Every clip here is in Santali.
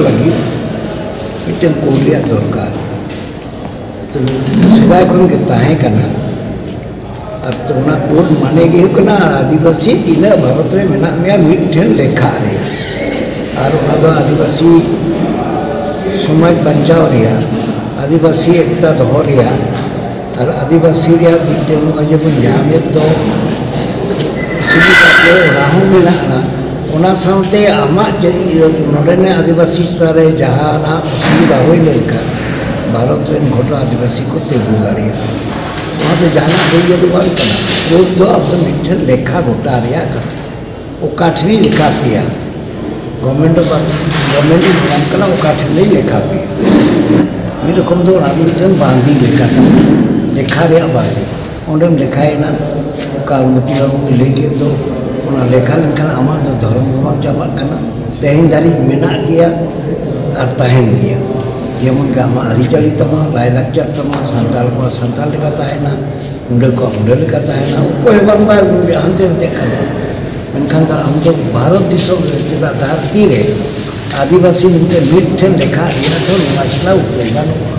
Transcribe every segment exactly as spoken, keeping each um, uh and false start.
ᱞᱟᱹᱜᱤᱫ ᱢᱤᱫᱴᱮᱱ ᱠᱳᱰ ᱨᱮᱭᱟᱜ ᱫᱚᱨᱠᱟᱨ᱾ ᱛᱚ, ᱥᱮᱫᱟᱭ ᱠᱷᱚᱱ ᱜᱮ ᱛᱟᱦᱮᱸ ᱠᱟᱱᱟ᱾ ᱟᱨ ᱛᱚ ᱚᱱᱟ ᱠᱳᱰ ᱢᱟᱱᱮ ᱜᱮ ᱦᱩᱭᱩᱜ ᱠᱟᱱᱟ, ᱟᱨ ᱟᱹᱫᱤᱵᱟᱹᱥᱤ ᱛᱤᱱᱟᱹᱜ ᱵᱷᱟᱨᱚᱛ ᱨᱮ ᱢᱮᱱᱟᱜ ᱢᱮᱭᱟ, ᱢᱤᱫᱴᱷᱮᱱ ᱞᱮᱠᱷᱟᱜ ᱨᱮᱭᱟᱜ᱾ ᱟᱨ ᱚᱱᱟ ᱫᱚ ᱟᱹᱫᱤᱵᱟᱹᱥᱤ ᱥᱚᱢᱟᱡᱽ ᱵᱟᱧᱪᱟᱣ ᱨᱮᱭᱟᱜ, ᱟᱹᱫᱤᱵᱟᱹᱥᱤ ᱮᱠᱛᱟ ᱫᱚᱦᱚ ᱨᱮᱭᱟᱜ, ᱟᱨ ᱟᱹᱫᱤᱵᱟᱹᱥᱤ ᱨᱮᱭᱟᱜ ᱢᱤᱫᱴᱮᱱ ᱱᱚᱜᱼᱚᱭ ᱡᱮᱵᱚᱱ ᱧᱟᱢᱮᱫ ᱫᱚ ᱥᱩᱵᱤᱫᱷᱟ ᱠᱚ, ᱚᱱᱟ ᱦᱚᱸ ᱢᱮᱱᱟᱜᱼᱟ᱾ ᱚᱱᱟ ᱥᱟᱶᱛᱮ ᱟᱢᱟᱜ ᱪᱮᱫ ᱤᱭᱟᱹ ᱱᱚᱰᱮᱱᱟᱜ ᱟᱹᱫᱤᱵᱟᱹᱥᱤ ᱪᱮᱛᱟᱱ ᱨᱮ ᱡᱟᱦᱟᱱᱟᱜ ᱚᱥᱩᱵᱤᱫᱷᱟ ᱦᱩᱭ ᱞᱮᱱᱠᱷᱟᱱ ᱵᱷᱟᱨᱚᱛ ᱨᱮᱱ ᱜᱷᱚᱴᱚ ᱟᱹᱫᱤᱵᱟᱹᱥᱤ ᱠᱚ ᱛᱤᱸᱜᱩ ᱫᱟᱲᱮᱭᱟᱜᱼᱟ᱾ ᱚᱱᱟ ᱫᱚ ᱡᱟᱦᱟᱱᱟᱜ ᱫᱚ ᱤᱭᱟᱹ ᱫᱚ ᱵᱟᱝ ᱠᱟᱱᱟ᱾ ᱠᱳᱰ ᱫᱚ ᱟᱵᱚ ᱢᱤᱫᱴᱷᱮᱱ ᱞᱮᱠᱷᱟ ᱜᱚᱴᱟ ᱨᱮᱭᱟᱜ ᱠᱟᱛᱷᱟ᱾ ᱚᱠᱟ ᱴᱷᱮᱱᱤᱧ ᱞᱮᱠᱷᱟ ᱯᱮᱭᱟ, ᱜᱚᱵᱷᱢᱮᱱᱴ ᱫᱚ ᱵᱟᱝ, ᱜᱚᱵᱷᱢᱮᱱᱴ ᱤᱧ ᱧᱟᱢ ᱠᱟᱱᱟ, ᱚᱠᱟ ᱴᱷᱮᱱᱤᱧ ᱞᱮᱠᱷᱟ ᱯᱮᱭᱟ᱾ ᱢᱤᱫ ᱨᱚᱠᱚᱢ ᱫᱚ ᱚᱱᱟ ᱢᱤᱫᱴᱮᱱ ᱵᱟᱸᱫᱤ ᱞᱮᱠᱟ ᱠᱟᱱᱟ, ᱞᱮᱠᱷᱟ ᱨᱮᱭᱟᱜ ᱵᱟᱸᱫᱤ᱾ ᱚᱸᱰᱮᱢ ᱞᱮᱠᱷᱟᱭᱮᱱᱟ, ᱚᱠᱟ ᱢᱚᱛᱤ ᱵᱟᱹᱵᱩᱭ ᱞᱟᱹᱭ ᱠᱮᱫ ᱫᱚ, ᱚᱱᱟ ᱞᱮᱠᱷᱟ ᱞᱮᱱᱠᱷᱟᱱ ᱟᱢᱟᱜ ᱫᱚ ᱫᱷᱚᱨᱚᱢ ᱫᱚ ᱵᱟᱝ ᱪᱟᱵᱟᱜ ᱠᱟᱱᱟ, ᱛᱮᱦᱮᱧ ᱫᱷᱟᱹᱨᱤᱡ ᱢᱮᱱᱟᱜ ᱜᱮᱭᱟ ᱟᱨ ᱛᱟᱦᱮᱱ ᱜᱮᱭᱟ᱾ ᱡᱮᱢᱚᱱ ᱜᱮ ᱟᱢᱟᱜ ᱟᱹᱨᱤᱪᱟᱹᱞᱤ ᱛᱟᱢᱟ, ᱞᱟᱭᱼᱞᱟᱠᱪᱟᱨ ᱛᱟᱢᱟ, ᱥᱟᱱᱛᱟᱲ ᱠᱚᱣᱟᱜ ᱥᱟᱱᱛᱟᱲ ᱞᱮᱠᱟ ᱛᱟᱦᱮᱱᱟ, ᱢᱩᱰᱟᱹ ᱠᱚᱣᱟᱜ ᱢᱩᱰᱟᱹ ᱞᱮᱠᱟ ᱛᱟᱦᱮᱱᱟ, ᱚᱠᱚᱭ ᱦᱚᱸ ᱵᱟᱝ ᱵᱟᱭ ᱦᱟᱱᱛᱮ ᱱᱟᱛᱮᱜ ᱠᱟᱱ ᱛᱟᱵᱚᱱᱟ᱾ ᱢᱮᱱᱠᱷᱟᱱ ᱫᱚ ᱟᱢ ᱫᱚ ᱵᱷᱟᱨᱚᱛ ᱫᱤᱥᱚᱢ ᱨᱮ ᱪᱮᱫᱟᱜ ᱫᱷᱟᱹᱨᱛᱤ ᱨᱮ ᱟᱹᱫᱤᱵᱟᱹᱥᱤ ᱢᱮᱱᱛᱮ ᱢᱤᱫ ᱴᱷᱮᱱ ᱞᱮᱠᱷᱟ ᱨᱮᱭᱟᱜ ᱫᱚ ᱱᱚᱣᱟ ᱪᱷᱟᱲᱟ ᱩᱯᱟᱹᱭ ᱵᱟᱹᱱᱩᱜᱼᱟ᱾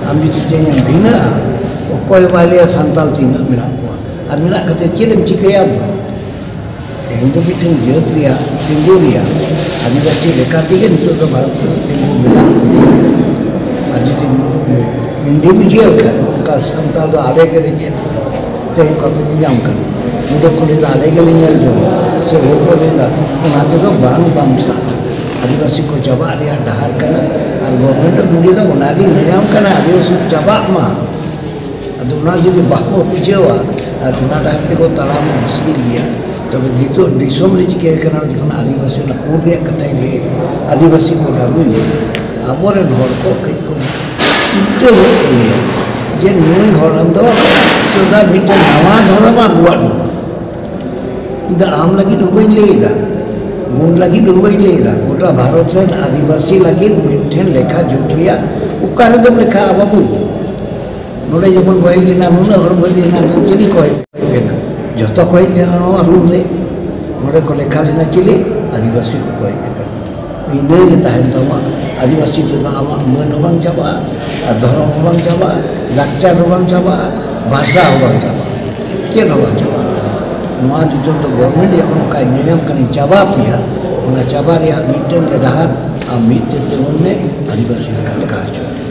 ᱟᱢ ᱡᱩᱫᱤ ᱛᱮᱦᱮᱧ ᱮᱢ ᱵᱷᱤᱱᱟᱹᱜᱼᱟ, ᱚᱠᱚᱭ ᱦᱚᱸ ᱵᱟᱭ ᱞᱟᱹᱭᱟ ᱥᱟᱱᱛᱟᱞ ᱛᱤᱱᱟᱹᱜ ᱢᱮᱱᱟᱜ ᱠᱚᱣᱟ ᱟᱨ ᱢᱮᱱᱟᱜ ᱠᱟᱛᱮ ᱪᱮᱫ ᱮᱢ ᱪᱤᱠᱟᱹᱭᱟ ᱟᱢ ᱫᱚ? ᱛᱮᱦᱮᱧ ᱫᱚ ᱢᱤᱫᱴᱮᱱ ᱡᱟᱹᱛ ᱨᱮᱭᱟᱜ ᱛᱤᱸᱜᱩ ᱨᱮᱭᱟᱜ ᱟᱹᱫᱤᱵᱟᱹᱥᱤ ᱞᱮᱠᱟ ᱛᱮᱜᱮ ᱱᱤᱛᱚᱜ ᱫᱚ ᱵᱷᱟᱨᱚᱛ ᱨᱮᱫᱚ ᱛᱤᱸᱜᱩ ᱢᱮᱱᱟᱜ ᱵᱚᱱᱟ᱾ ᱟᱨ ᱡᱩᱫᱤ ᱤᱱᱰᱤᱵᱷᱤᱡᱩᱣᱟᱞ ᱠᱷᱟᱱ ᱚᱱᱠᱟ ᱥᱟᱱᱛᱟᱲ ᱫᱚ ᱟᱞᱮ ᱜᱮᱞᱮ ᱪᱮᱫ ᱠᱚᱣᱟ, ᱛᱮᱦᱮᱧ ᱚᱠᱟ ᱠᱚ ᱧᱟᱢ ᱠᱟᱱᱟ, ᱱᱚᱰᱮ ᱠᱚ ᱞᱟᱹᱭᱫᱟ ᱟᱞᱮ ᱜᱮᱞᱮ ᱧᱮᱞ ᱡᱚᱝᱟ, ᱥᱮ ᱦᱚᱲ ᱠᱚ ᱞᱟᱹᱭᱫᱟ ᱚᱱᱟ ᱛᱮᱫᱚ ᱵᱟᱝ ᱵᱟᱧᱪᱟᱜᱼᱟ, ᱟᱹᱫᱤᱵᱟᱹᱥᱤ ᱠᱚ ᱪᱟᱵᱟᱜ ᱨᱮᱭᱟᱜ ᱰᱟᱦᱟᱨ ᱠᱟᱱᱟ᱾ ᱟᱨ ᱜᱚᱵᱷᱢᱮᱱᱴ ᱚᱯᱷ ᱤᱱᱰᱤᱭᱟ ᱫᱚ ᱚᱱᱟᱜᱮ ᱧᱮᱧᱟᱢ ᱠᱟᱱᱟ, ᱟᱹᱫᱤᱵᱟᱹᱥᱤ ᱠᱚ ᱪᱟᱵᱟᱜ ᱢᱟ᱾ ᱟᱫᱚ ᱚᱱᱟ ᱡᱩᱫᱤ ᱵᱟᱠᱚ ᱵᱩᱡᱷᱟᱹᱣᱟ ᱟᱨ ᱚᱱᱟ ᱰᱟᱦᱟᱨ ᱛᱮᱠᱚ ᱛᱟᱲᱟᱢ ᱢᱩᱥᱠᱤᱞ ᱜᱮᱭᱟ᱾ ᱛᱚᱵᱮ ᱱᱤᱛᱚᱜ ᱫᱤᱥᱚᱢ ᱨᱮ ᱪᱤᱠᱟᱹ ᱠᱟᱱᱟ, ᱡᱚᱠᱷᱚᱱ ᱟᱹᱫᱤᱵᱟᱹᱥᱤ ᱚᱱᱟ ᱠᱳᱰ ᱨᱮᱭᱟᱜ ᱠᱟᱛᱷᱟᱧ ᱞᱟᱹᱭ, ᱟᱹᱫᱤᱵᱟᱹᱥᱤ ᱠᱳᱰ ᱟᱹᱜᱩᱭ ᱢᱮ, ᱟᱵᱚᱨᱮᱱ ᱦᱚᱲ ᱠᱚ ᱠᱟᱹᱡ ᱠᱚ ᱩᱞᱴᱟᱹᱣ ᱜᱚᱫ ᱞᱟᱹᱭᱟ ᱡᱮ ᱱᱩᱭ ᱦᱚᱲ ᱫᱚ ᱱᱤᱛᱚᱜ ᱫᱚ ᱢᱤᱫᱴᱮᱱ ᱱᱟᱣᱟ ᱫᱷᱚᱨᱚᱢ ᱟᱹᱜᱩᱣᱟᱫ ᱵᱚᱱᱟ᱾ ᱤᱧ ᱫᱚ ᱟᱢ ᱞᱟᱹᱜᱤᱫ ᱦᱚᱸ ᱵᱟᱹᱧ ᱞᱟᱹᱭ ᱮᱫᱟ, ᱜᱩᱱ ᱞᱟᱹᱜᱤᱫ ᱦᱚᱸ ᱵᱟᱹᱧ ᱞᱟᱹᱭ ᱮᱫᱟ, ᱜᱚᱴᱟ ᱵᱷᱟᱨᱚᱛ ᱨᱮᱱ ᱟᱹᱫᱤᱵᱟᱹᱥᱤ ᱞᱟᱹᱜᱤᱫ ᱢᱤᱫᱴᱷᱮᱱ ᱞᱮᱠᱷᱟ ᱡᱩᱴ ᱨᱮᱭᱟᱜ ᱚᱠᱟ ᱨᱮᱫᱚᱢ ᱞᱮᱠᱷᱟᱜᱼᱟ ᱵᱟᱹᱵᱩ? ᱱᱚᱰᱮ ᱡᱮᱢᱚᱱ ᱠᱚ ᱦᱮᱡ ᱞᱮᱱᱟ, ᱱᱩᱱᱟᱹᱜ ᱦᱚᱲ ᱠᱚ ᱦᱮᱡ ᱞᱮᱱᱟ, ᱫᱚ ᱪᱤᱞᱤ ᱠᱚ ᱦᱮᱡ ᱞᱮᱱᱟ? ᱡᱚᱛᱚ ᱠᱚ ᱦᱮᱡ ᱞᱮᱱᱟ ᱱᱚᱣᱟ ᱨᱩᱢ ᱨᱮ᱾ ᱱᱚᱰᱮ ᱠᱚ ᱞᱮᱠᱷᱟ ᱞᱮᱱᱟ ᱪᱤᱞᱤ? ᱟᱹᱫᱤᱵᱟᱹᱥᱤ ᱠᱚᱠᱚ ᱦᱮᱡ ᱟᱠᱟᱱᱟ᱾ ᱤᱱᱟᱹᱜᱮ ᱛᱟᱦᱮᱱ ᱛᱟᱢᱟ᱾ ᱟᱹᱫᱤᱵᱟᱹᱥᱤ ᱛᱮᱫᱚ ᱟᱢᱟᱜ ᱢᱟᱹᱱ ᱦᱚᱸ ᱵᱟᱝ ᱪᱟᱵᱟᱜᱼᱟ, ᱟᱨ ᱫᱷᱚᱨᱚᱢ ᱦᱚᱸ ᱵᱟᱝ ᱪᱟᱵᱟᱜᱼᱟ, ᱞᱟᱠᱪᱟᱨ ᱦᱚᱸ ᱵᱟᱝ ᱪᱟᱵᱟᱜᱼᱟ, ᱵᱷᱟᱥᱟ ᱦᱚᱸ ᱵᱟᱝ ᱪᱟᱵᱟᱜᱼᱟ, ᱪᱮᱫ ᱦᱚᱸ ᱵᱟᱝ ᱪᱟᱵᱟᱜ ᱛᱟᱢᱟ᱾ ᱱᱚᱣᱟ ᱱᱤᱛᱚᱜ ᱫᱚ ᱜᱚᱵᱷᱚᱨᱱᱢᱮᱱᱴ ᱡᱚᱠᱷᱚᱱ ᱚᱱᱠᱟᱭ ᱧᱮᱧᱟᱢ ᱠᱟᱱᱟ, ᱪᱟᱵᱟ ᱯᱮᱭᱟ, ᱚᱱᱟ ᱪᱟᱵᱟ ᱨᱮᱭᱟᱜ ᱢᱤᱫᱴᱮᱱ ᱜᱮ ᱰᱟᱦᱟᱨ, ᱟᱢ ᱢᱤᱫ ᱛᱮ ᱛᱤᱸᱜᱩᱱ ᱢᱮ, ᱟᱹᱫᱤᱵᱟᱹᱥᱤ ᱞᱮᱠᱟ ᱞᱮᱠᱟ ᱦᱚᱪᱚ᱾